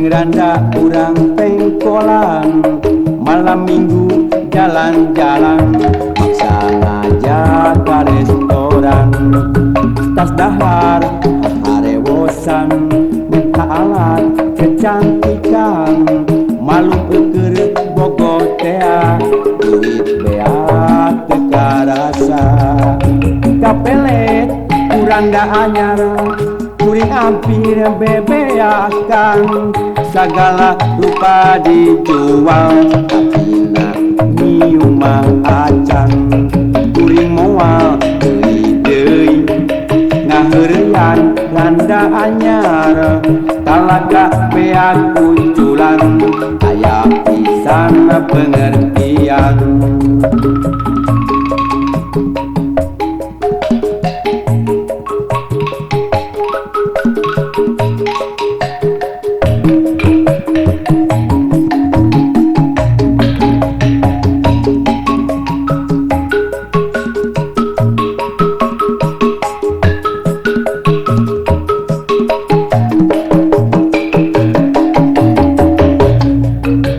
jeung randa urang pengkolan. Malam minggu jalan-jalan, maksa ngajak ka restoran. Tas dahar harewosan, minta alat kecantikan. Malu eueur bogoh tea, duit beak teu karasa. Kapelet kurang da anyar, kuring hampir bebeakan. Sagala rupa dijual, tapi nyium mah acan. Kuring moal deui deui, ngaheureyan randa anyar. Talaga beak uculan, aya pisan pengertian.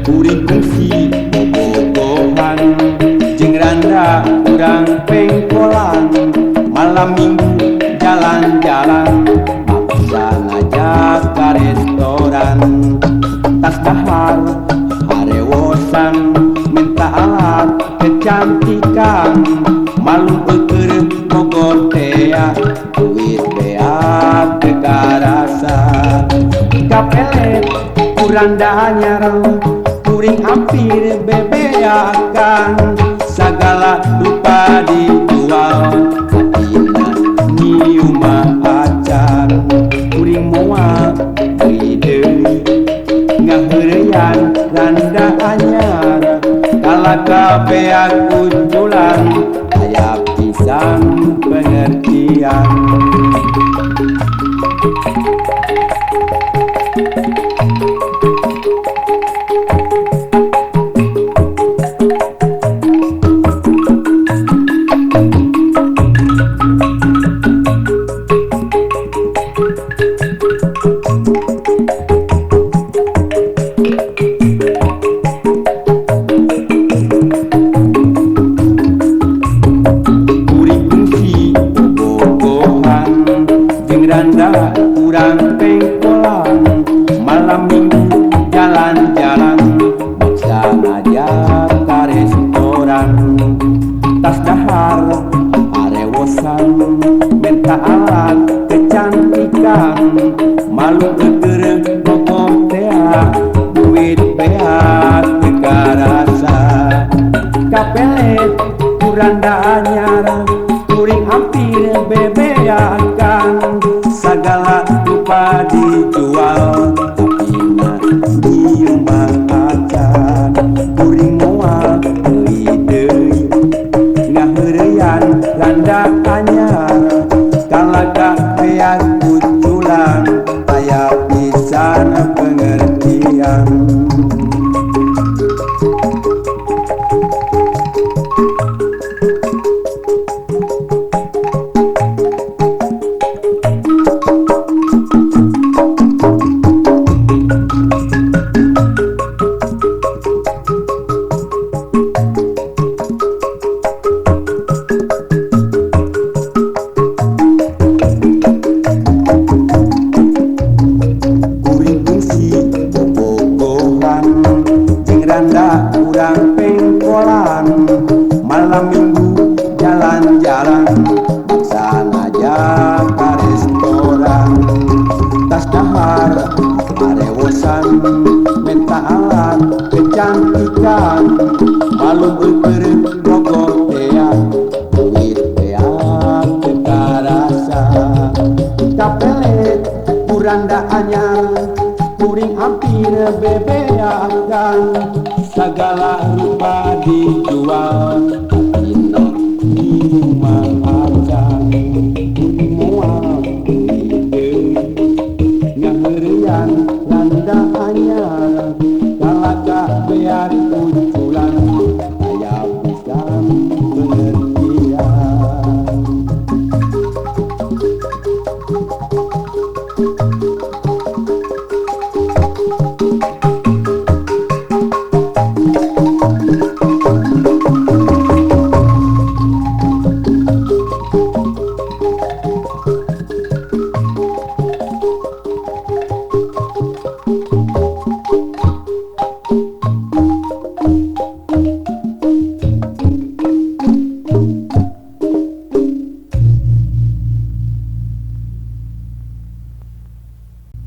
Kuring kungsi bobogohan jeung randa urang pengkolan. Malam minggu jalan-jalan, maksa ngajak ka restoran. Tas dahar harewosan, minta alat kecantikan. Malu eueur bogoh tea, duit beak teu karasa. Kapelet kurang da anyar, kuring hampir bebeakan. Sagala rupa dijual, tapi nyium mah acan. Kuring moal deui deui, ngaheureyan randa anyar. Kalaka beak uculan, aya pisan pengertian. Kuring kungsi bobogohan jeung randa urang pengkolan. Malam minggu jalan-jalan, maksa ngajak ka restoran. Tas dahar harewosan, minta alat kecantikan. Malu eueur bogoh tea, duit beak teu karasa. Kapelet kurang da anyar, kuring hampir bebeakan. Sagala rupa dijual, tapi nyium mah acan. Kuring moal deui deui, ngaheureyan randa anyar. Kalaka beak uculan, aya pisan pengertian. Kuring kungsi bobogohan jeung randa urang pengkolan. Malam minggu jalan-jalan, maksa ngajak ka restoran. Tas dahar harewosan, minta alat kecantikan. Malu eueur bogoh tea, duit beak teu karasa. Kapelet kurang da anyar, kuring hampir bebeakan. Sagala rupa dijual, tapi nyium mah